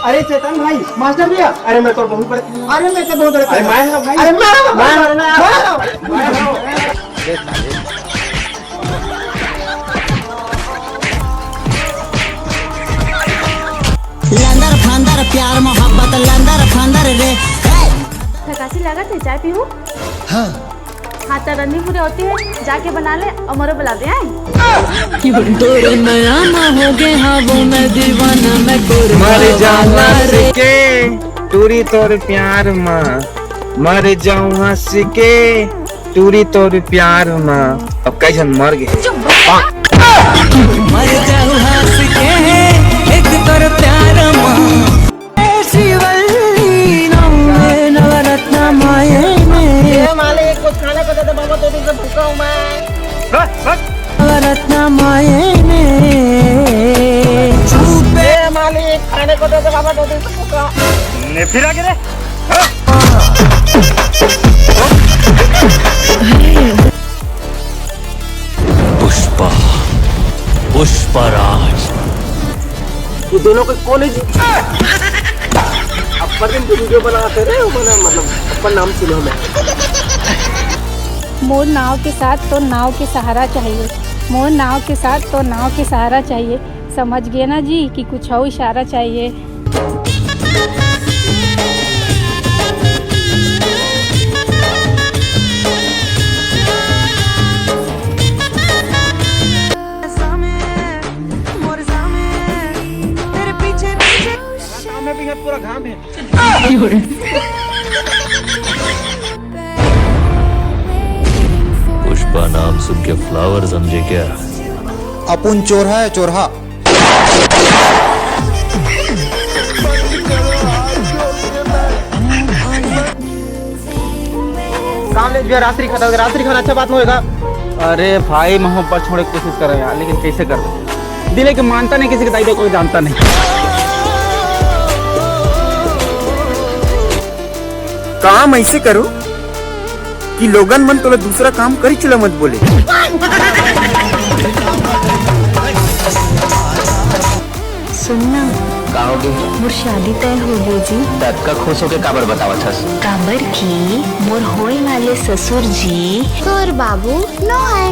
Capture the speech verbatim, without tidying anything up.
अरे चेतन भाई, मास्टर भैया, अरे मैं तो बहुत बड़े, अरे मैं तो बहुत बड़े, अरे मैं हूँ भाई, अरे मैं हूँ, मैं हूँ, मैं हूँ, मैं हूँ। लंदर फंदर प्यार मोहब्बत लंदर फंदर रे। थकासी लागत हे, चाय पीहू? हाँ। हाँ, त रन्नी पूरे होती है, जाके बना ले अउ मोरो बुला दे, आय। तोरे नया ना हो गे हाँ वो मैं दीवाना मैं कुर्बा मर जाऊं वाला हंस रे। के टूरी तोर प्यार मा, मर जाऊं हंस के टूरी तोर प्यार मा। अब कई झन मर गे। मर जाऊं हंस के एक तोर प्यार मा। ए शिवल्ली नौवे नवरत्न माये में। ए मालिक, कुछ खाने को दे दे बाबा, दो दिन से भूखा हूँ मैं। बस, बस। नवरत्न माये में। चुप। ए मालिक, खाने को दे दे बाबा, दो दिन से भूखा। ने फिर आगे रे। हाँ? पुष्पा, पुष्पराज। ये दोनों को कौन है जी? अब्बर दिन की वीडियो बनाते रहे हो, मैंने मतलब अब्बर नाम सुनो मैं। मोर नाव के साथ तो नाव के सहारा चाहिए, मोर नाव के साथ तो नाव के सहारा चाहिए। समझ गए ना जी कि कुछ और इशारा चाहिए। पुष्पा नाम सुन के फ्लावर समझे क्या? अपुन चोरहा है, चोरहा। सामने भैया रात्रि खाना, रात्रि खाना अच्छा बात नहीं होगा। अरे भाई, मैं ऊपर छोड़े कोशिश कर रहे हैं यार, लेकिन कैसे कर रहे हैं? दिले के मानता नहीं, किसी के दाई को जानता नहीं। काम ऐसे करो कि लोगन मन तोला दूसरा काम करी चुला मत बोले। सुनना। का होगे? मोर शादी तय हो गे जी। त अतका खुश होके काबर बतावत हस? काबर कि मोर होए वाले ससुर जी तोर बाबू नो है।